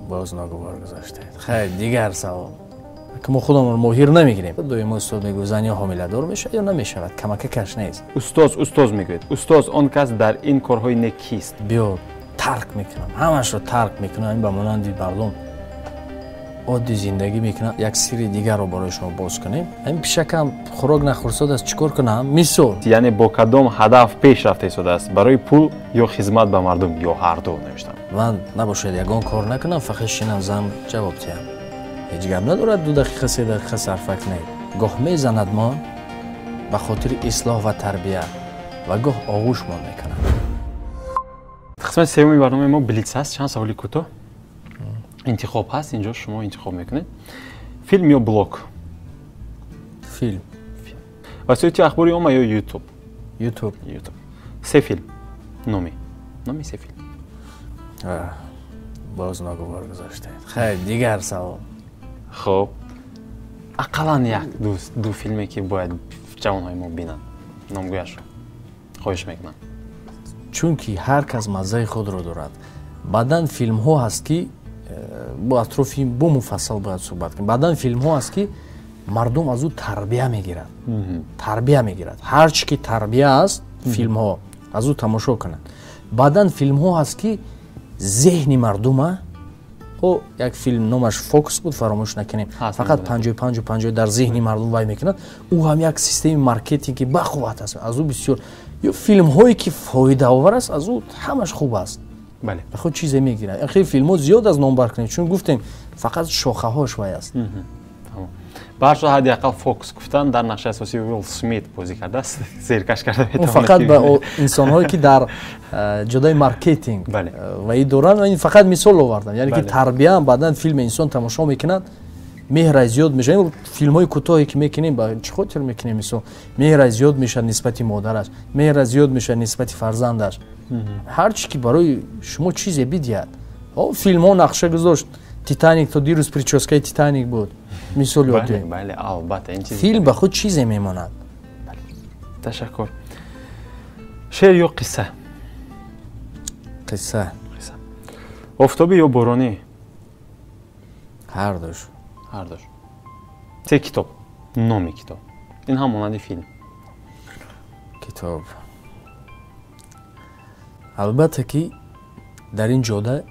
Боз ногувор гузаштед. Хайр, дигар савол. Ки мо худамон моҳир намегирем. Доимо устод мегӯяд, зан ё ҳомиладор мешавад ё намешавад. Камакакаш нест. Устоз, устоз мегӯяд. Устоз, он кас дар ин корҳои нек кист? Биё, тарк мекунам. Ҳамашро тарк мекунам. Ин ба монанди мардум оддӣ зиндагӣ мекунам. Як сирри дигарро барои шумо боз кунем. Ҳамин пишакам хӯрок нахӯрсод аст, чӣ кор кунам? Мисол. Яъне бо кадом ҳадаф пеш рафта истодааст? Барои пул ё хизмат ба мардум ё ҳарду навиштам. Ман набошад ягон кор накунам, фақат шинам, зан ҷавоб диҳам. Ҳеҷ гап надорад, 2 дақиқа, 3 дақиқа сарфа кунед. Гоҳ мезанад мон ба хотири ислоҳ ва тарбия ва гоҳ оғӯшмон мекунад. Қисмати сеюми барномаи мо блиц аст. Чанд саволи кӯтоҳ. Интихоб ҳаст, инҷо шумо интихоб мекунед. Филм ё блог? Филм. Васоити ахбори омма ё Ютуб? Ютуб. Ютуб. Се филм. Номи. Номи се филм. Боз ногувор гузаштед. Хайр, дигар савол. Хоб. Ақаллан як ду филме ки бояд ҷавонҳои мо бинанд. Номгӯяшро. Хоҳиш мекунам. Чунки ҳар кас маззаи худро дорад. Баъдан филмҳо ҳаст ки бо атрофи бо муфассал бояд суҳбат кунем. Баъдан филмҳо ҳаст ки мардум аз ӯ тарбия мегирад. Тарбия мегирад. Ҳар чӣ ки тарбия аст, филмҳо аз ӯ тамошо кунанд. Баъдан филмҳо ҳаст ки зеҳни мардума, о як филм номаш Фокус буд, фаромӯш накунем. Фақат 55-50 дар зеҳни мардум вай мекунад. Ӯ ҳам як системи маркетинги бақувват аст. Аз ӯ бисёр ё филмҳое ки фоидаовар аст, аз ӯ ҳамаш хуб аст. Бале. Ба худ чизе мегирад. Хеле филмҳо зиёд аз номбар кунем, чун гуфтем фақат шохаҳош вай аст. Ба ҳар сурат ҳадди ақал Фокус гуфтан дар нақши асосии Уилл Смит бозӣ кардааст, зеркаш карда метавонад. Фақат ба инсонҳое ки дар ҷодаи маркетинг вай доранд, ин фақат мисол овардам. Яъне ки тарбия баъдан филми инсон тамошо мекунад, меҳрай зиёд мешавад. Филмҳои кӯтоҳе ки мекунем, ба чӣ хотир мекунем? Мисол, меҳрай зиёд мешавад нисбати модараш, меҳрай зиёд мешавад нисбати фарзандаш. Ҳар чӣ ки барои шумо чизе бидиҳад. Филмҳо нақша гузошт. Титаник то дирӯз прическаи Титаник буд. Мисол ёд дорем. Бале, албатта, ин чиз филм ба худ чизе мемонад. Ташаккур. Шеър ё қисса? Қисса. Қисса. Офтобӣ ё боронӣ? Ҳар душ. Ҳар душ. Се китоб. Номи китоб. Ин ҳам монанди филм. Китоб. Албатта ки дар ин ҷода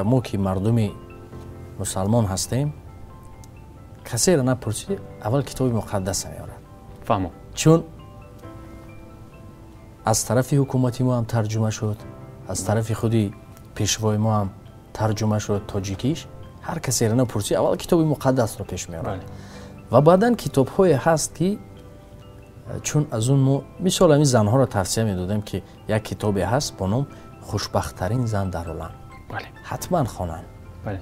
мо ки мардуми мусалмон ҳастем, касеро напурсид, аввал китоби муқаддаса меорад. Фаҳмо. Чун аз тарафи ҳукумати мо ҳам тарҷума шуд, аз тарафи худи пешвои мо ҳам тарҷума шуд тоҷикиш, ҳар касеро напурсид, аввал китоби муқаддасро пеш меорад. Ва баъдан китобҳое ҳаст ки чун аз он мо мисол ҳамин занҳоро тавсия медодем ки як китобе ҳаст бо ном Хушбахттарин зан дар олам. Ҳатман хонанд.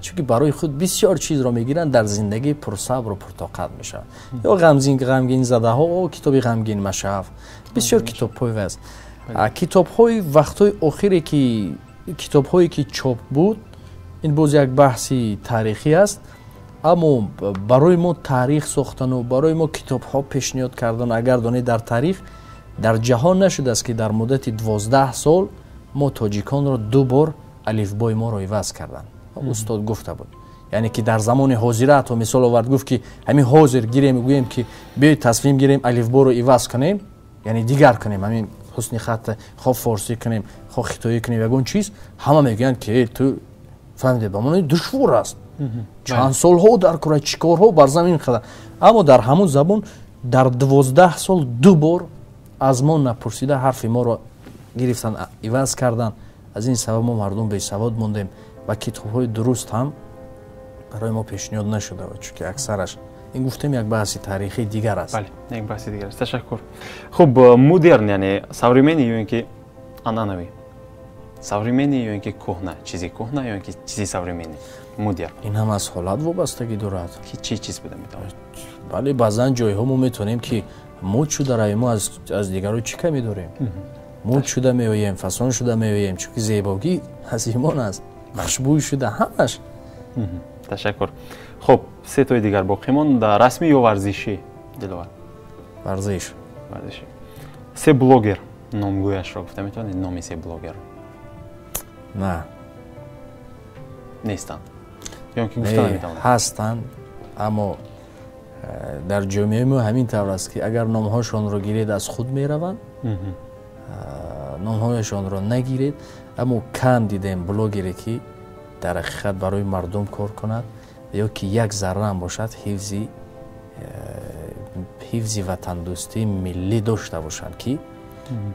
Чунки барои худ бисёр чизро мегиранд, дар зиндагӣ пурсабру пуртоқат мешаванд. Ё ғамгинзадаҳо, китоби ғамгин машав, бисёр китобҳое аст. Китобҳои вақтҳои охире ки китобҳое ки чоп буд, ин боз як баҳси таърихӣ аст, аммо барои мо таърих сохтану барои мо китобҳо пешниҳод кардану агар донед дар таърих дар ҷаҳон нашудааст ки дар муддати 12 сол мо тоҷиконро 2 бор алифбои моро иваз карданд. Устод гуфта буд. Яъне ки дар замони ҳозира ҳатто мисол овард, гуфт ки ҳамин ҳозир гирем, гӯем ки биёед тасмим гирем алифборо иваз кунем, яъне дигар кунем, ҳамин ҳусни хатта хо форсӣ кунем, хо хитоӣ кунем, ягон чиз, ҳама мегӯянд ки ту фаҳмидӣ, ба мони душвор аст. Чанд солҳо дар кора чӣ корҳо бар замин қадар. Аммо дар ҳамон забон дар 12 сол 2 бор аз мо напурсида ҳарфи моро гирифтан, иваз кардан. Аз ин сабаб мо мардум бесавод мондем ва китобҳои дуруст ҳам барои мо пешниҳод нашуда, чунки аксараш ин гуфтем як баҳси таърихии дигар аст. Бале, як баҳси дигар аст. Ташаккур. Хуб, модерн яъне современный ё ин ки анъанавӣ? Современный ё ин ки кӯҳна? Чизи кӯҳна ё ин ки чизи современный? Модерн. Ин ҳам аз ҳолат вобастагӣ дорад. Ки чӣ чиз буда метавонад? Бале, баъзан ҷойҳо мо метавонем ки муд шуда равем, мо аз дигарон чӣ камӣ дорем? Муд шуда меоем, фасон шуда меоем, чунки зебогӣ аз имон аст. Хушбӯй шуда ҳамаш. Ташаккур. Хуб, се тои дигар боқӣ монд. Расмӣ ё варзишӣ, Диловар? Варзиш. Варзишӣ. Се блогер номгӯяшро гуфта метавонед? Номи се блогерро? На. Нестанд ё ки гуфта наметавонанд? Ҳастанд, аммо дар ҷомеаи мо ҳамин тавр аст, ки агар номҳошонро гиред аз худ мераванд, номҳояшонро нагиред. Аммо кам дидем блогере ки дар ҳақиқат барои мардум кор кунад ё ки як зарра ҳам бошад ҳифзи ватандӯстии миллӣ дошта бошанд, ки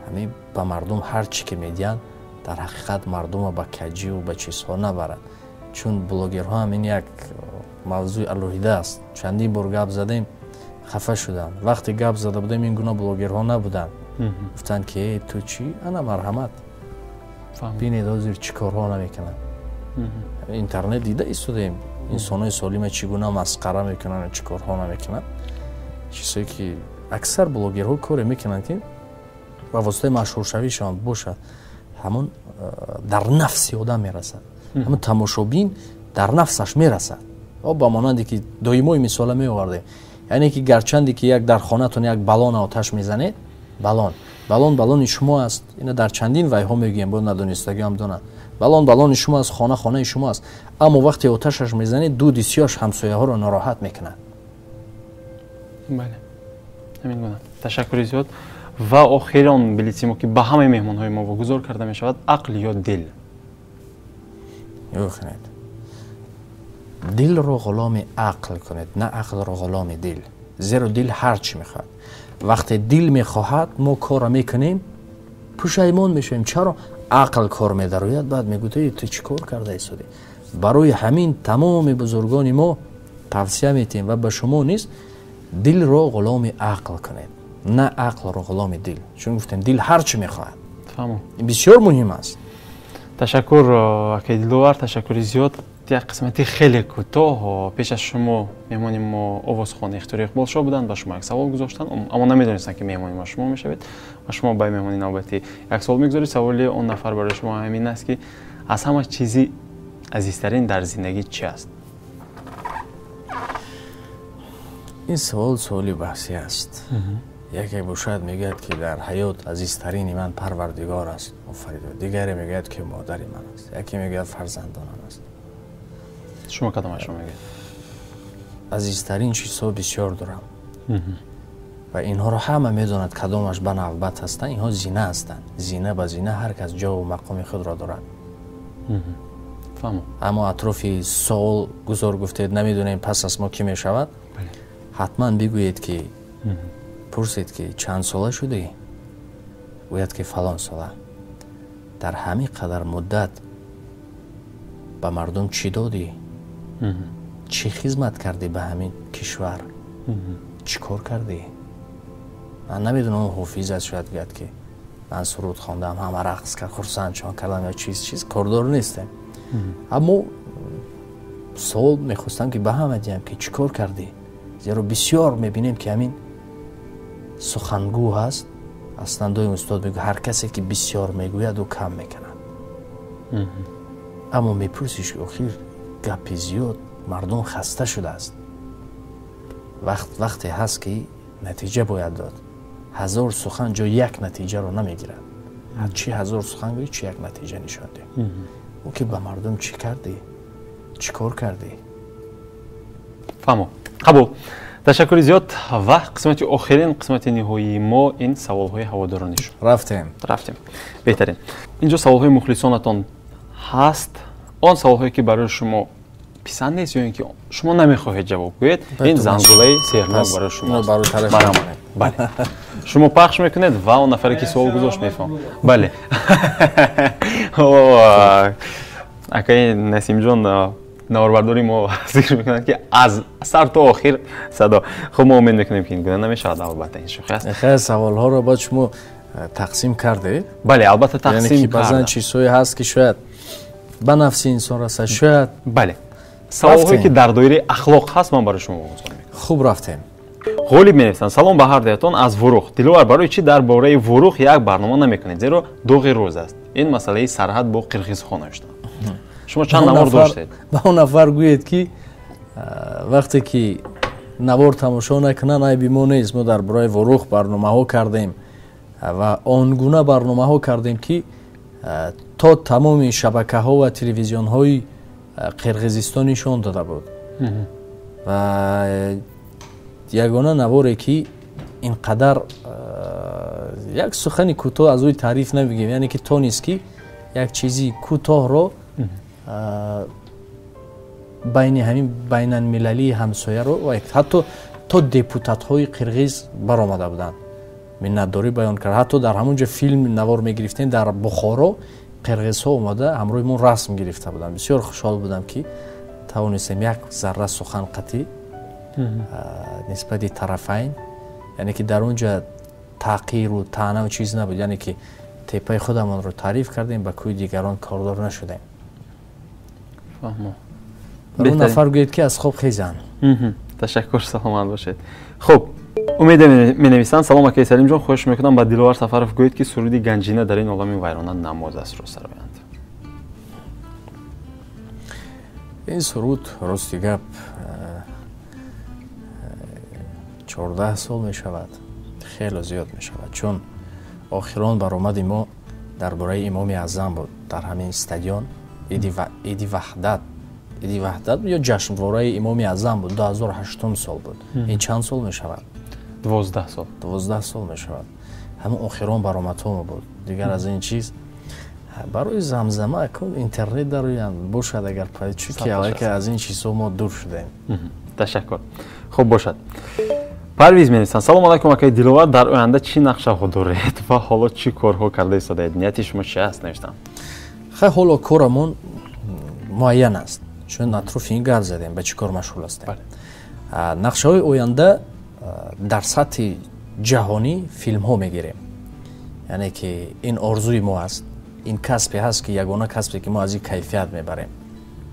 ҳамин ба мардум ҳар чӣ ки медиҳанд дар ҳақиқат мардумро ба каҷиву ба чизҳо набарад. Чун блогерҳо ҳам ин як мавзӯи алоҳида аст. Чандин бор гап задем, хафа шуданд. Вақте гап зада будем ин гуна блогерҳо набуданд. Гуфтанд ки ту чӣ? Ана марҳамат, бинед ҳозир чӣ корҳо намекунанд. Интернет дида истодаем, инсонҳои солима чӣ гуна масқара мекунанд, чӣ корҳо намекунанд. Чизҳое ки аксар блогерҳо коре мекунанд, ки ба воситаи машҳуршавишон бошад, ҳамон дар нафси одам мерасад, ҳамон тамошобин дар нафсаш мерасад. Ба монанде ки доимои мисола меовардем, яъне ки гарчанде ки як дар хонатон як балон оташ мезанед, балон балон балони шумо аст. Ина дар чандин вайҳо мегӯем, бо надонистагиам донанд. Балон балони шумо аст, хона хонаи шумо аст. Аммо вақте оташаш мезанед, дуди сиёш ҳамсояҳоро нороҳат мекунад. Бале, ҳамин гуна. Ташаккури зиёд. Ва охирон билетси мо, ки ба ҳамаи меҳмонҳои мо вогузор карда мешавад, ақл ё дил? Ёхнед, дилро ғуломи ақл кунед, на ақлро ғуломи дил. Зеро дил ҳар чӣ мехоҳад. Вақте дил мехоҳад, мо корро мекунем, пушаймон мешавем. Чаро? Ақл кор медарояд, баъд мегӯяд ту чӣ кор карда истодӣ? Барои ҳамин тамоми бузургони мо тавсия метиҳем ва ба шумо низ, дилро ғуломи ақл кунед, на ақлро ғуломи дил. Чун гуфтем дил ҳар чӣ мехоҳад. Ин бисёр муҳим аст. Ташаккур, акай Диловар, ташаккури зиёд. Як қисмати хеле кӯтоҳ пеш аз шумо меҳмони мо овозхон Ихтиёри Иқболшоҳ буданд, ба шумо як савол гузоштанд, аммо намедонистанд ки меҳмони мо шумо мешавед ва шумо ба меҳмони навбатӣ як савол мегузоред. Саволи он нафар барои шумо ҳамин аст, ки аз ҳама чизи азизтарин дар зиндагӣ чи аст? Ин савол саволи баҳсӣ аст. Яке бошад мегӯяд, ки дар ҳаёт азизтарини ман Парвардигор аст, офаридгор. Дигаре мегӯяд, ки модари ман аст. Яке мегӯяд фарзандонам аст. Шумо кадомашро мегӯед? Азизтарин чизҳо бисёр дорам ва инҳоро ҳама медонад, кадомаш ба навбат ҳастанд. Инҳо зина ҳастанд. Зина ба зина ҳар кас ҷову мақоми худро дорад. Аммо атрофи суол гузор гуфтед, намедонем пас аз мо кӣ мешавад. Ҳатман бигӯед, ки пурсед, ки чанд сола шудӣ? Гӯяд, ки фалон сола. Дар ҳамин қадар муддат ба мардум чӣ додӣ? Чӣ хизмат кардӣ ба ҳамин кишвар? Чӣ кор кардӣ? Ман намедонам, ҳофиз аст, шояд гӯяд, ки ман суруд хондам, ҳама рақс кард, хурсандшон кардам ё чиз чиз, кордор нестем. Аммо суол мехостам, ки ба ҳама диҳам, ки чӣ кор кардӣ? Зеро бисёр мебинем, ки ҳамин сухангӯ ҳаст. Аслан доим устод мегӯяд, ҳар касе ки бисёр мегӯяд, ӯ кам мекунад. Аммо мепурсиш, ки охир гапи зиёд, мардум хаста шудааст. Вақте ҳаст, ки натиҷа бояд дод. Ҳазор сухан ҷо як натиҷаро намегирад. Чӣ ҳазор сухан гӯӣ, чӣ як натиҷа нишон диҳ. Ӯ ки ба мардум чӣ кардӣ? Чӣ кор кардӣ? Фаҳмо. Қабул. Ташаккури зиёд. Ва қисмати охирин, қисмати ниҳоии мо ин саволҳои ҳаводорони шумо. Рафтем. Рафтем. Беҳтарин. Инҷо саволҳои мухлисонатон ҳаст. Он саволҳое ки барои шумо писанд нест ё ин ки шумо намехоҳед ҷавоб гӯед, ин зангулаи сеҳрнок барои шумо аст. Бале. Шумо пахш мекунед ва он нафаре ки суол гузошт мефаҳмад. Бале. Акаи Насимҷон, наворбардори мо зикр мекунанд, ки аз сар то охир садо. Хуб, мо умед мекунем, ки ин гуна намешавад, албатта ин шӯхӣ аст. Хеле саволҳоро бояд шумо тақсим кардед. Бале, албатта тақсим кардам. Баъзан чизҳое ҳаст, ки шояд ба нафси инсон расад, шояд. Бале. Саволҳое ки дар доираи ахлоқ ҳаст, ман барои шумо гузор мекунам. Хуб, рафтем. Ғолиб менависанд: салом ба ҳар дуятон аз Вурух. Диловар, барои чӣ дар бораи Вурух як барнома намекунед? Зеро доғи рӯз аст. Ин масъалаи сарҳад бо Қирғизхон навиштанд. Шумо чанд навор доштед? Ба он нафар гӯед, ки вақте ки навор тамошо накунанд, айби мо нест. Мо дар бораи Вурух барномаҳо кардем ва он гуна барномаҳо кардем, ки то тамоми шабакаҳо ва телевизионҳои Қирғизистон нишон дода буд. Ва ягона наворе ки ин қадар як сухани кӯтоҳ аз ӯй таъриф намегӯем, яъне ки тонист ки як чизи кӯтоҳро байни ҳамин байналмилалии ҳамсояро ва ҳатто то депутатҳои қирғиз баромада буданд, миннатдорӣ баён кард. Ҳатто дар ҳамон ҷо филм навор мегирифтем, дар Бухоро қирғизҳо омада ҳамроҳи мо расм гирифта буданд. Бисёр хушҳол будам ки тавонистем як зарра сухан қатъӣ нисбати тарафайн, яъне ки дар он ҷо таъқиру таънаву чиз набуд, яъне ки теппаи худамонро таъриф кардем, ба кӯи дигарон кордор нашудем. Ба он нафар гӯед ки аз хоб хезанд. Ташаккур, саломат бошед. Хуб, Умеде менависанд: салом акаи Салимҷон, хоҳиш мекунам ба Диловар Сафаров гӯед ки суруди ганҷина дар ин олами вайрона намоз астро сароянд. Ин суруд, рости гап, 14 сол мешавад, хеле зиёд мешавад, чун охирон баромади мо дар бораи Имоми Аъзам буд дар ҳамин стадион, Иди Ваҳдат, Иди Ваҳдат ё ҷашнвораи Имоми Аъзам буд, 2008 сол буд. Ин чанд сол мешавад? 12 сол. 12 сол мешавад. Ҳамон охирон баромадҳомо буд. Дигар аз ин чиз барои замзама интернет дароянд бошад, агар чунки аллакай аз ин чизҳо мо дур шудаем. Ташаккур. Хуб бошад. Парвиз менависанд: салом алайкум акаи Диловар, дар оянда чӣ нақшаҳо доред ва ҳоло чӣ корҳо карда истодаед? Нияти шумо чи аст? Навиштам. Хай, ҳоло корамон муайян аст, чун атрофи ин гап задем, ба чӣ кор машғул ҳастем. Нақшаҳои оянда дар сатҳи ҷаҳонӣ филмҳо мегирем, яъне ки ин орзуи мо аст, ин касбе ҳаст ки ягона касбе ки мо аз ин кайфият мебарем,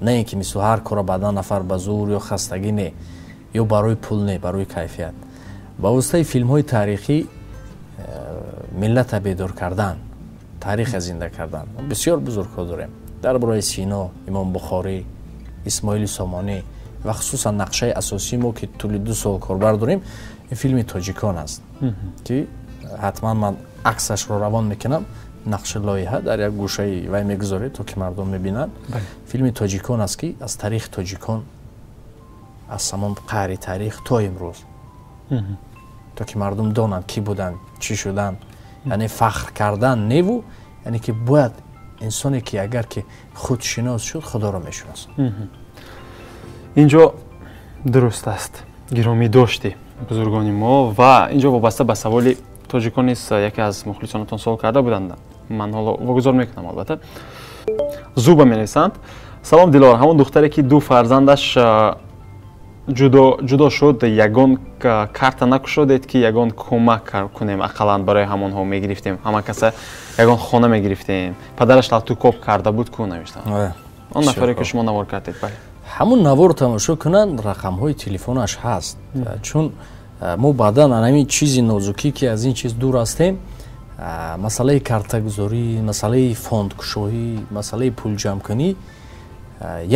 на ин ки мисли ҳар кора баъдан нафар ба зур ё хастагӣ не, ё барои пул не, барои кайфият. Ба воситаи филмҳои таърихӣ миллата бедор кардан, таъриха зинда кардан. Бисёр бузургҳо дорем дар бораи Сино, Имом Бухорӣ, Исмоили Сомонӣ ва хусусан нақшаи асосии мо ки тӯли 2 сол корбар дорем, ин филми тоҷикон аст ки ҳатман ман аксашро равон мекунам, нақши лоиҳа дар як гӯшаи вай мегузоред то ки мардум мебинанд. Филми тоҷикон аст ки аз таърихи тоҷикон, аз ҳамон қаъри таърих то имрӯз, то ки мардум донанд кӣ буданд, чӣ шуданд, яъне фахр кардан неву, яъне ки бояд инсоне ки агар ки худшинос шуд, худоро мешиносад. Инҷо дуруст аст, гиромӣ дошти бузургони мо. Ва инҷо вобаста ба саволи тоҷикон низ яке аз мухлисонатон суол карда буданд, ман ҳоло вогузор мекунам албатта. Зуба менависанд: салом Диловар, ҳамон духтаре ки ду фарзандаш ҷудо шуд, ягон карта накушодед ки ягон кӯмак кунем, ақаллан барои ҳамонҳо мегирифтем, ҳама каса ягон хона мегирифтем, падараш латукоб карда буд ку? Навиштанд он нафаре ки шумо навор кардед. Бале, ҳамун навор тамошо кунанд, рақамҳои телефонаш ҳаст, чун мо баъдан ҳамин чизи нозукӣ ки аз ин чиз дур ҳастем, масъалаи картагузорӣ, масъалаи фондкушоӣ, масъалаи пулҷамъкунӣ,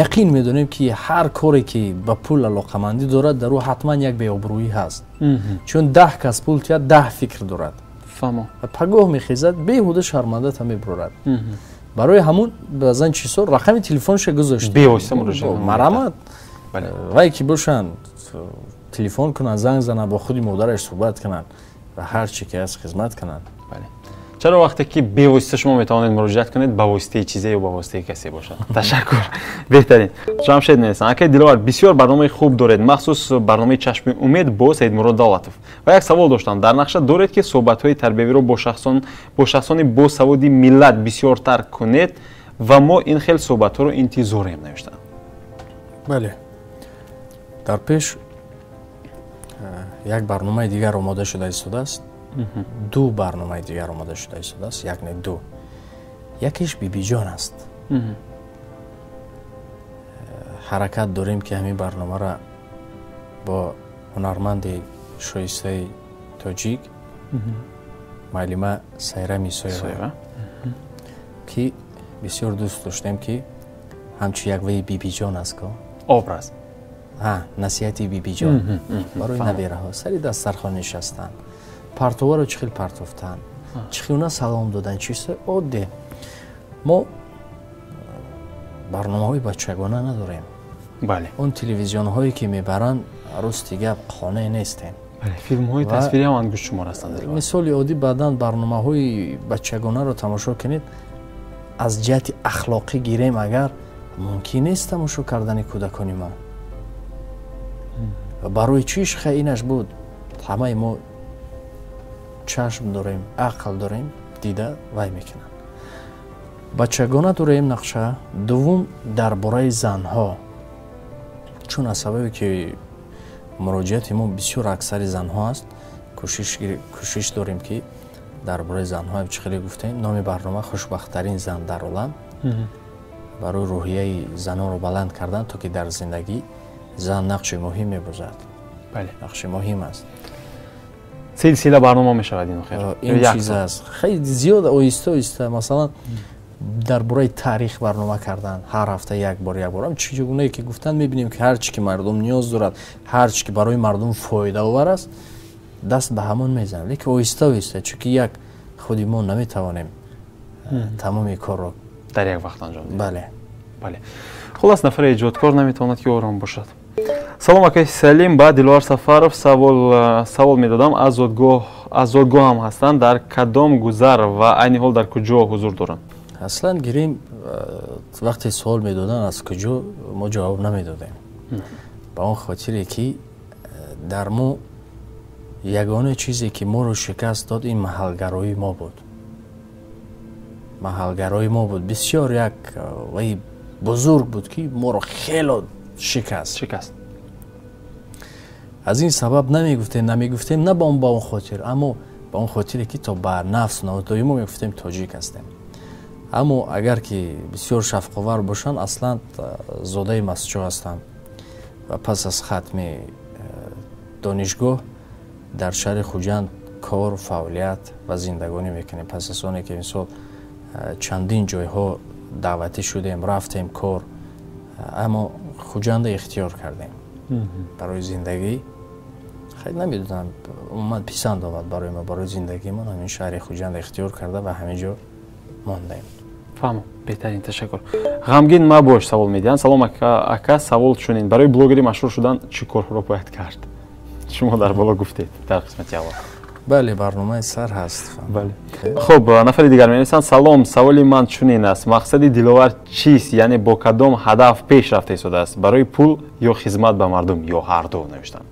яқин медонем ки ҳар коре ки ба пул алоқамандӣ дорад, дар ӯ ҳатман як беобрӯӣ ҳаст, чун 10 кас пул тиҳад, 10 фикр дорад, пагоҳ мехезад, беҳуда шармандата мебурад. Барои ҳамун баъзан чизҳо рақами телефонша гузоштем, марамат вай ки бошанд телефон кунанд, занг зананд, бо худи модараш суҳбат кунанд ва ҳар чи ки аст хизмат кунанд. Чаро вақте ки бевосита шумо метавонед муроҷиат кунед, ба воситаи чизе ё ба воситаи касе бошад? Ташаккур, беҳтарин. Ҷамшед менависанд: акаи Диловар, бисёр барномаи хуб доред, махсус барномаи Чашми умед бо Саидмурод Давлатов. Ва як савол доштам: дар нақша доред ки суҳбатҳои тарбиявиро бо шахсони босаводи миллат бисёртар кунед ва мо ин хел суҳбатҳоро интизорем? Навиштанд. Бале, дар пеш як барномаи дигар омода шуда истодааст, ду барномаи дигар омода шуда истодааст, як не ду. Якеш Бибиҷон аст. Ҳаракат дорем ки ҳамин барномаро бо ҳунарманди шоистаи тоҷик муаллима Сайра Мисоева, ки бисёр дӯст доштем ки ҳамчун як ваи Бибиҷон аст ко образ, насиҳати Бибиҷон барои набераҳо, сари дастархон нишастан, партоваро чӣ хел партофтан, чӣ хел салом додан, чизҳои оддӣ. Мо Барномаҳои бачагона надорем. Бале. Он телевизионҳое ки мебаранд, рости гап, қонеъ нестем. Бале, филмҳои тасвирӣ ҳам ангуштшумор ҳастанд. Мисоли оддӣ, баъдан барномаҳои бачагонаро тамошо кунед, аз ҷиҳати ахлоқӣ гирем, агар мумкин нест тамошо кардани кӯдакони мо. Барои чиш хай инаш буд, ҳамаи мо чашм дорем, ақл дорем, дида вай мекунанд. Бачагона дорем нақша. Дуввум, дар бораи занҳо, чун аз сабабе ки муроҷиати мо бисёр аксари занҳо аст, кӯшиш дорем ки дар бораи занҳо, чӣ хеле гуфтем, номи барнома «Хушбахттарин зан дар олам», барои рӯҳияи занонро баланд кардан, то ки дар зиндагӣ зан нақши муҳим мебозад, нақши муҳим аст. Силсила барнома мешавад ин охир? Ин чиз аст хеле зиёд, оҳиста оҳиста. Масалан, дар бораи таърих барнома кардан, ҳар ҳафта як бор, як бор. Чӣ гунае ки гуфтанд, мебинем ки ҳар чӣ ки мардум ниёз дорад, ҳар чӣ ки барои мардум фоидаовар аст, даст ба ҳамон мезанем, лекин оҳиста оҳиста, чунки як худи мо наметавонем тамоми корро дар як вақт анҷом диҳем. Бале. Бале, хулас, нафари эҷодкор наметавонад ки ором бошад. Салом, акаи Салим, ба Диловар Сафаров савол медодам, аз зодгоҳам ҳастанд, дар кадом гузар ва айни ҳол дар куҷо ҳузур доранд? Аслан гирем, вақте суол медоданд аз куҷо, мо ҷавоб намедодем, ба он хотире ки дар мо ягона чизе ки моро шикаст дод, ин маҳалгароии мо буд. Маҳалгароии мо буд, бисёр як вай бузург буд ки моро хело шикаст. Аз ин сабаб намегуфтем, на ба он хотир, аммо ба он хотире ки то ба нафс доимо мегуфтем тоҷик ҳастем. Аммо агар ки бисёр шафқовар бошанд, аслан зодаи Масчо ҳастам ва пас аз хатми донишгоҳ дар шаҳри Хуҷанд кор, фаъолият ва зиндагонӣ мекунем. Пас аз оне ки мисол чандин ҷойҳо даъватӣ шудем, рафтем кор, аммо Хуҷанда ихтиёр кардем барои зиндагӣ. Хеле намедонам, умуман писанд омад барои мо, барои зиндагимон ҳамин шаҳри Хуҷанда ихтиёр карда ва ҳамин ҷо мондем. Фаҳмам, беҳтарин, ташаккур. Ғамгин мабош савол медиҳанд. Салом, ака, савол чунин: барои блогери машҳур шудан чӣ корҳоро бояд кард? Шумо дар боло гуфтед дар қисмати аввал. Бале, барномаи сар ҳаст. Бале. Хуб, нафари дигар менависанд: салом, саволи ман чунин аст, мақсади Диловар чист, яъне бо кадом ҳадаф пеш рафта истодааст, барои пул ё хизмат ба мардум ё ҳарду? Навиштанд.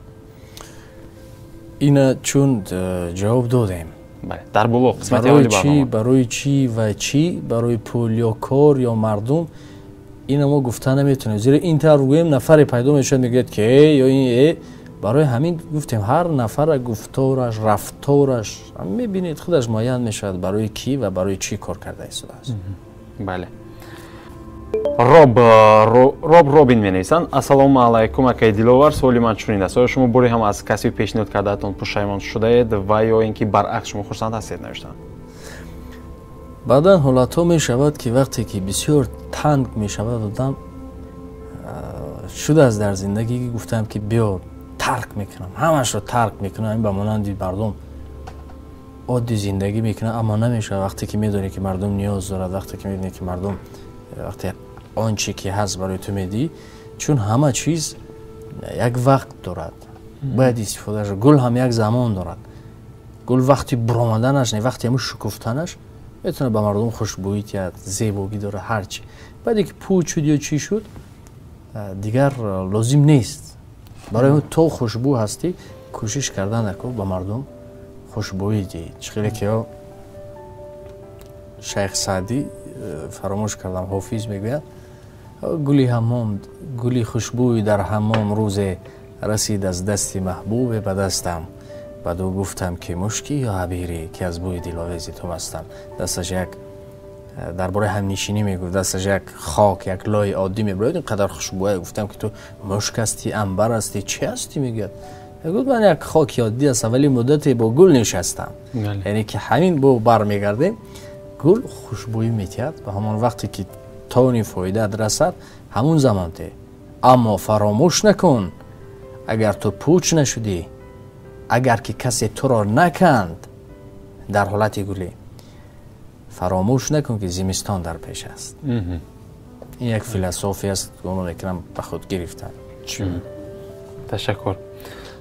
Ина чун ҷавоб додем. Бале, дар боло қисмати аввали барнома. Барои чӣ ва чӣ, барои пул ё кор ё мардум, ина мо гуфта наметавонем, зеро ин тавр гӯем, нафаре пайдо мешавад, мегӯяд ки ё ин. Барои ҳамин гуфтем, ҳар нафара гуфтораш, рафтораш мебинед, худаш муайян мешавад барои кӣ ва барои чӣ кор карда истодааст. Бале. Роб Робин менависанд: ассалому алайкум, акаи Диловар, суоли ман чунин аст, оё шумо боре ҳам аз касби пешниҳод кардаатон пушаймон шудаед ва ё ин ки баръакс шумо хурсанд ҳастед? Навиштанд. Баъдан ҳолатҳо мешавад ки вақте ки бисёр танг мешавад одам, шудааст дар зиндагӣ, гуфтам ки биё тарк мекунам, ҳамашро тарк мекунам, ин ба монанди мардум оддӣ зиндагӣ мекунам, аммо намешавад. Вақте ки медонӣ ки мардум ниёз дорад, вақте ки медонӣ ки мардум вақте он чӣ ки ҳаст барои ту медиҳӣ, чун ҳама чиз як вақт дорад, бояд истифода шуд. Гул ҳам як замон дорад, гул вақти буромаданаш не, вақти ҳамун шукуфтанаш метавонад ба мардум хушбӯӣ диҳад, зебогӣ дорад, ҳар чӣ. Баъде ки пӯч шуд ё чӣ шуд, дигар лозим нест. Барои то хушбӯ ҳастӣ, кӯшиш кардан нако ба мардум хушбӯӣ диҳӣ. Чӣ хеле ки ё Шайх Саъдӣ, фаромӯш кардам, Ҳофиз мегӯяд: гули ҳаммом, гули хушбӯй дар ҳаммом рӯзе расид аз дасти маҳбубе ба дастам, баъду гуфтам ки мушкӣ ё абирӣ, ки аз бӯи диловези ту мастам. Дасташ як, дар бораи ҳамнишинӣ мегуфт, дасташ як хок, як лои оддӣ мебарояд, ин қадар хушбӯя. Гуфтам ки ту мушк ҳастӣ, анбар ҳастӣ, чӣ ҳастӣ? Мегӯяд, мегӯяд ман як хоки оддӣ ҳастам, вале муддате бо гул нишастам. Яъне ки ҳамин бо бармегардем, гул хушбӯӣ метиҳад ва ҳамон вақте ки тони фоидаат расад, ҳамун замон те. Аммо фаромӯш накун, агар ту пӯч нашудӣ, агар ки касе туро наканд дар ҳолати гулӣ, фаромӯш накун ки зимистон дар пеш аст. Ин як философия аст, гумон мекунам ба худ гирифтан. Ташаккур,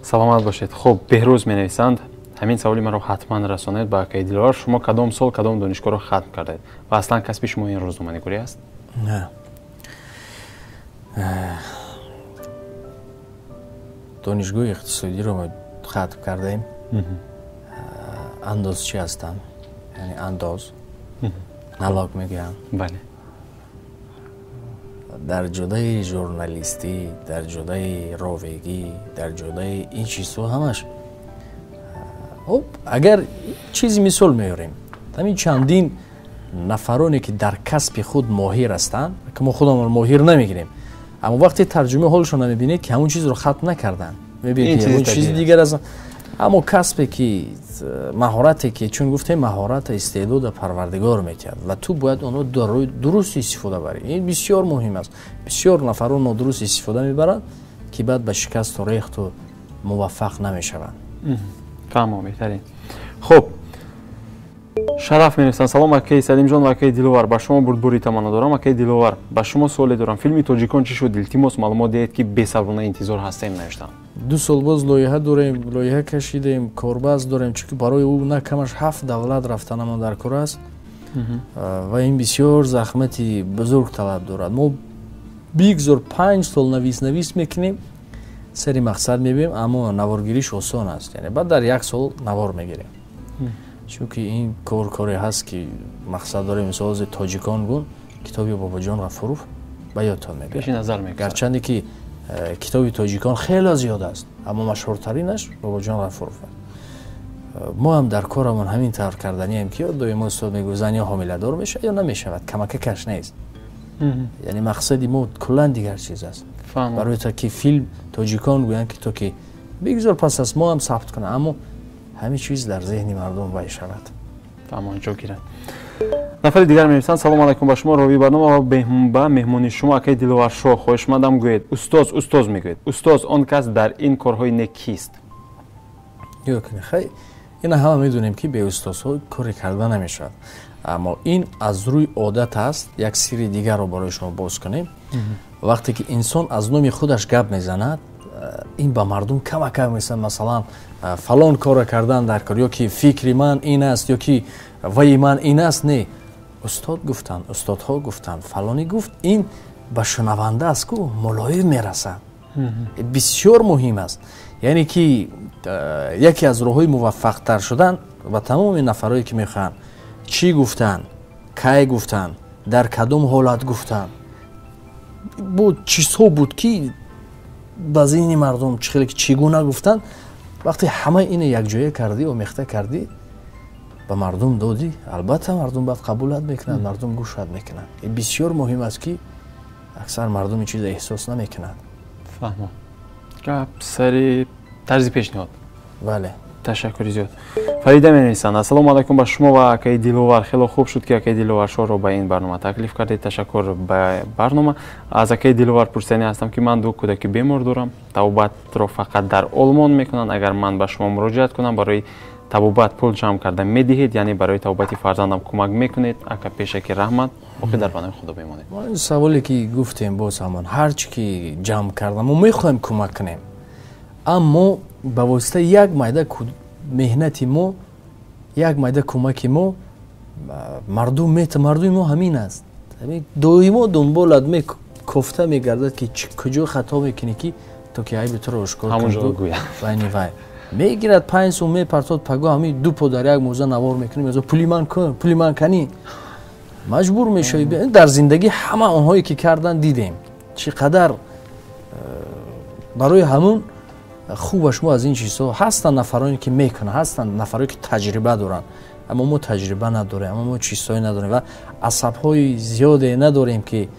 саломат бошед. Хуб, Беҳрӯз менависанд: ҳамин саволи маро ҳатман расонед ба акаи Диловар. Шумо кадом сол кадом донишгоҳро хатм кардаед ва аслан касби шумо ин рӯзноманигорӣ аст? Не, донишгоҳи иқтисодиро хатм кардаем. Андозчӣ ҳастам, яъне андоз, налог мегӯям. Бале. Дар ҷодаи журналистӣ, дар ҷодаи ровегӣ, дар ҷодаи ин чизҳо ҳамаш, хуб, агар чизи мисол меорем, ҳамин чандин нафароне ки дар касби худ моҳир ҳастанд, ки мо худамон моҳир намегирем, аммо вақте тарҷумаи ҳолшонро мебинед, ки ҳамон чизро хатм накарданд, мебинед ки ҳамон чизи дигар аст. Аммо касбе ки, маҳорате ки, чун гуфтем, маҳората, истеъдода Парвардигор метиҳад ва ту бояд онро дар рӯи дуруст истифода барӣ. Ин бисёр муҳим аст. Бисёр нафарон нодуруст истифода мебаранд, ки баъд ба шикасту рехту муваффақ намешаванд. Фаҳмо, беҳтарин. Хуб, Шараф менависанд: салом акаи Салимҷон ва акаи Диловар, ба шумо бурдборӣ таманно дорам. Акаи Диловар, ба шумо суоле дорам: филми тоҷикон чӣ шуд? Илтимос, маълумот диҳед, ки бесаброна интизор ҳастем, навиштанд. 2 сол боз лоиҳа дорем, лоиҳа кашидем, корбаст дорем, чунки барои ӯ на камаш 7 давлат рафтанамон дар кор аст ва ин бисёр захмати бузург талаб дорад. Мо бигзор 5 сол навис мекунем, сари мақсад мебием, аммо наворгириш осон аст, яъне баъд дар 1 сол навор мегирем, чунки ин кор коре ҳаст, ки мақсад дорем. Мисол, тоҷикон гун китоби Бобоҷон Ғафуров ба ёдтон мебиёд, гарчанде ки китоби тоҷикон хеле зиёд аст, аммо машҳуртаринаш Бобоҷон Ғафуров аст. Мо ҳам дар корамон ҳамин тавр карданием, ки ё доимо устод мегӯяд, зан ё ҳомиладор мешавад, ё намешавад, камака каш нест. Яъне мақсади мо куллан дигар чиз аст. Барои то ки филм тоҷикон гӯянд, ки то ки бигзор пас аз мо ҳам сабт кунад, аммо ҳамин чиз дар зеҳни мардум вай шавад. Фаҳмон, ҷо гирад. Нафари дигар менависанд: салом алайкум ба шумо, ровии барнома ва ба меҳмони шумо акаи Диловаршоҳ. Хоҳишмандам гӯед, устоз, устоз мегӯед, устоз он кас дар ин корҳои нек кист? Нигоҳ кунед, хай, ина ҳама медонем, ки бе устозҳо коре карда намешавад, аммо ин аз рӯи одат аст. Як сирри дигарро барои шумо боз кунем. Вақте ки инсон аз номи худаш гап мезанад, ин ба мардум камакам месад. Масалан, фалон корро кардан дар кор, ё ки фикри ман ин аст, ё ки ваи ман ин аст. Не, устод гуфтанд, устодҳо гуфтанд, фалонӣ гуфт, ин ба шунаванда аст ку мулоим мерасад. Бисёр муҳим аст. Яъне ки яке аз роҳҳои муваффақтар шудан ба тамоми нафарое ки мехоҳанд, чӣ гуфтанд, кай гуфтанд, дар кадом ҳолат гуфтанд, буд чизҳо буд, ки ба зеҳни мардум чӣ хеле ки чӣ гуна гуфтанд. Вақте ҳама ина якҷоя кардӣ, омехта кардӣ, ба мардум додӣ, албатта мардум баъд қабулат мекунад, мардум гӯшат мекунад. Ин бисёр муҳим аст, ки аксар мардум ин чиза эҳсос намекунад. Фаҳмо, гап сари тарзи пешниҳод. Бале. Ташаккури зиёд. Фарида менависанд: ассалому алайкум ба шумо ва акаи Диловар. Хело хуб шуд, ки акаи Диловаршоҳро ба ин барнома таклиф кардед. Ташаккур ба барнома. Аз акаи Диловар пурсиданӣ ҳастам, ки ман 2 кӯдаки бемор дорам, табобатро фақат дар Олмон мекунанд. Агар ман ба шумо муроҷиат кунам, барои табобат пул ҷамъ карда медиҳед, яъне барои табобати фарзандам кӯмак мекунед? Ака, пешаки раҳмат, боқӣ дар паноҳи Худо бимонед. Ин саволе ки гуфтем, боз ҳамон, ҳар чӣ ки ҷамъ кардам, мо мехоҳем кӯмак кунем, аммо ба воситаи як майда меҳнати мо, як майда кӯмаки мо мардум мардуми мо ҳамин аст. Доимо дунболат кофта мегардад, ки куҷо хато мекунӣ, ки то ки айби туро ошкор кунад. Вай мегирад 5 сум мепартод, паго ҳамин 2 по дар як мӯза навор мекунӣ, мезо пули ман кун, пули ман канӣ. Маҷбур мешавӣ. Дар зиндагӣ ҳама онҳое ки кардан дидем, чӣ қадар барои ҳамун хубаш мо аз ин чизҳо ҳастанд нафароне ки мекунанд, ҳастанд нафароне ки таҷриба доранд, аммо мо таҷриба надорем, аммо мо чизҳое надорем ва асабҳои зиёде надорем, ки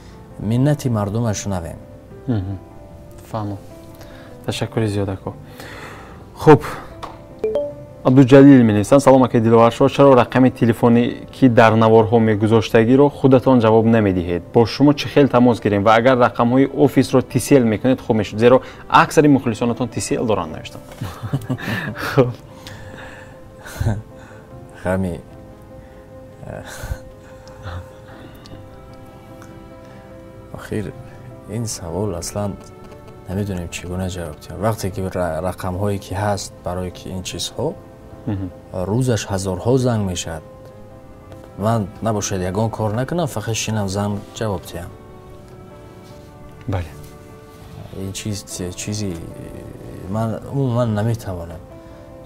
миннати мардума шунавем. Фаҳмо, ташаккури зиёд, ако. Хуб, Абдуҷалил менависанд: салом акаи Диловаршоҳ, чаро рақами телефоне, ки дар наворҳо мегузоштагиро худатон ҷавоб намедиҳед? Бо шумо чӣ хел тамос гирем ва агар рақамҳои офисро Tcell мекунед, хуб мешуд, зеро аксари мухлисонатон Tcell доранд, навиштам. Хуб, Охир ин савол аслан намедонем чӣ гуна ҷавоб диҳем. Вақте ки рақамҳое ки ҳаст барои ки ин чизҳо рӯзаш ҳазорҳо занг мешавад. Ман набошад ягон кор накунам, фақат шинам занг ҷавоб диҳам. Бале. Ин чизи ман умуман наметавонам,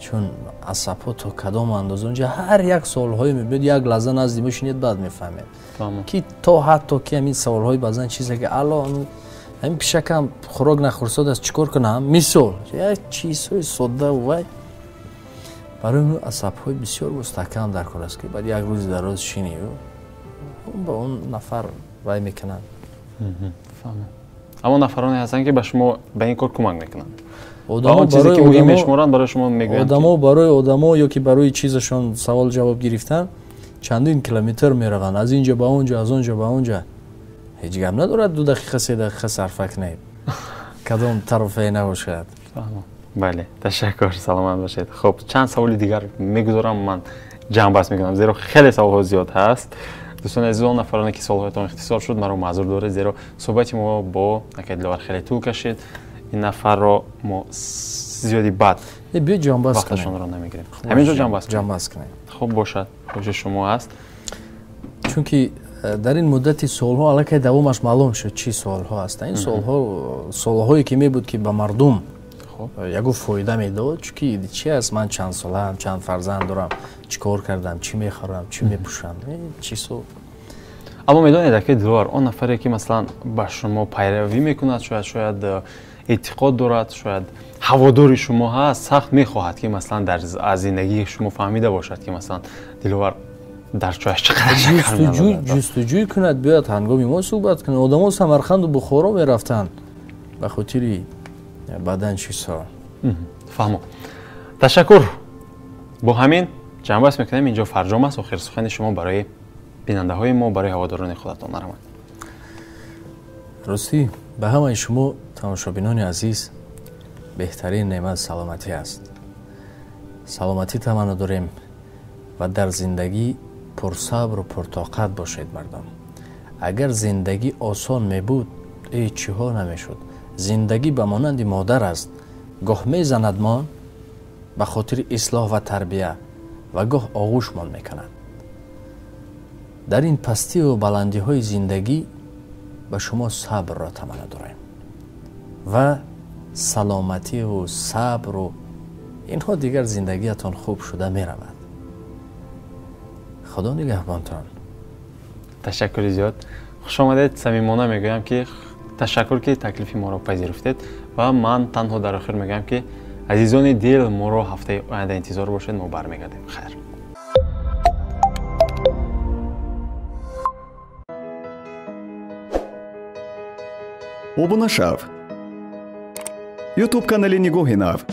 чун асабҳо то кадом андоза онҷа ҳар як суолҳое мебиёд, як лаҳза назди мешинед, баъд мефаҳмед ки то ҳатто ки ҳамин саволҳои баъзан чизе ки алло ҳамин пишакам хӯрок нахӯрсод аст, чӣ кор кунам, мисол як чизҳои содда. Вай барои мо асабҳои бисёр мустаҳкам дар кор аст, ки баъд як рӯзи дароз шинӣ ба он нафар вай мекунанд. Аммо нафароне ҳастанд, ки ба шумо ба ин кор кӯмак мекунанд. Одамо барои одамо ё ки барои чизашон савол ҷавоб гирифтан чандин километр мераванд, аз инҷо ба онҷо, аз онҷо ба онҷо. Ҳеҷ гап надорад 2 дақиқа 3 дақиқа сарфа кунед, кадом тарафе набошад. Бале, ташаккур, саломат бошед. Хуб, чанд саволи дигар мегузорам, ман ҷамъбаст мекунам, зеро хеле саволҳо зиёд ҳаст. Дӯстони азиз, он нафароне ки саволҳоятон ихтисор шуд, маро маъзур доред, зеро суҳбати мо бо акай Диловар хеле тӯл кашид. Ин нафарро мо зиёди бад вақташонро намегирем. Ҳамин ҷо ҷамъбаст кунем. Хуб бошад, хоҳиши шумо аст. Чунки дар ин муддати суолҳо аллакай давомаш маълум шуд, чӣ суолҳо ҳастанд. Ин суолҳо суолҳое ки мебуд, ки ба мардум ягон фоида медод, чунки чи аст, ман чанд солаам, чанд фарзанд дорам, чӣ кор кардам, чӣ мехӯрам, чӣ мепӯшам, чизҳо. Аммо медонед, акай Диловар, он нафаре ки масалан ба шумо пайравӣ мекунад, шояд эътиқод дорад, шояд ҳаводори шумо ҳаст, сахт мехоҳад ки масалан аз зиндагии шумо фаҳмида бошад, ки масалан Диловар дар чояш чӣ қадар шакар меандозад. Ҷустуҷӯй кунад, биёяд ҳангоми мо суҳбат кунад. Одамо Самарқанду Бухоро мерафтанд ба хотири баъдан чизҳо. Фаҳмо. Ташаккур. Бо ҳамин ҷамъбаст мекунем. Инҷо фарҷом аст. Охир сухани шумо барои бинандаҳои мо, барои ҳаводорони худатон. Марҳамат. Ростӣ ба ҳамаи шумо тамошобинони азиз, беҳтарин неъмат саломатӣ аст. Саломатӣ таманно дорем ва дар зиндагӣ пурсабру пуртоқат бошед мардум. Агар зиндагӣ осон мебуд, ҳеҷ чиҳо намешуд. Зиндагӣ ба монанди модар аст, гоҳ мезанадмон ба хотири ислоҳ ва тарбия ва гоҳ оғӯшмон мекунад. Дар ин пастиву баландиҳои зиндагӣ ба шумо сабрро таманно дорем ва саломативу сабру инҳо дигар зиндагиятон хуб шуда меравад. Худо нигаҳбонтон. Ташаккури зиёд. Хуш омадед. Самимона мегӯям ки ташаккур, ки таклифи моро пазируфтед, ва ман танҳо дар охир мегӯям ки азизони дил, моро ҳафтаи оянда интизор бошед, мо бармегардем. Хайр. Обуна шав. Ютуб канали Нигоҳи нав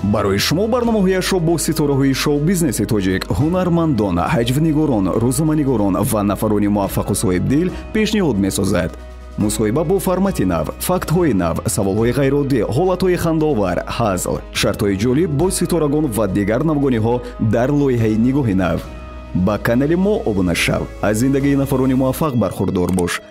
барои шумо барномаҳояшро бо ситораҳои шоу-бизнеси тоҷик, ҳунармандон, ҳаҷвнигорон, рӯзноманигорон ва нафарони муваффақу соҳибдил пешниҳод месозад. Мусоҳиба бо формати нав, фактҳои нав, саволҳои ғайриоддӣ, ҳолатҳои хандаовар, ҳазл, шартҳои ҷолиб бо ситорагон ва дигар навгониҳо дар лоиҳаи Нигоҳи нав. Ба канали мо обуна шав, аз зиндагии нафарони муваффақ бархурдор бош.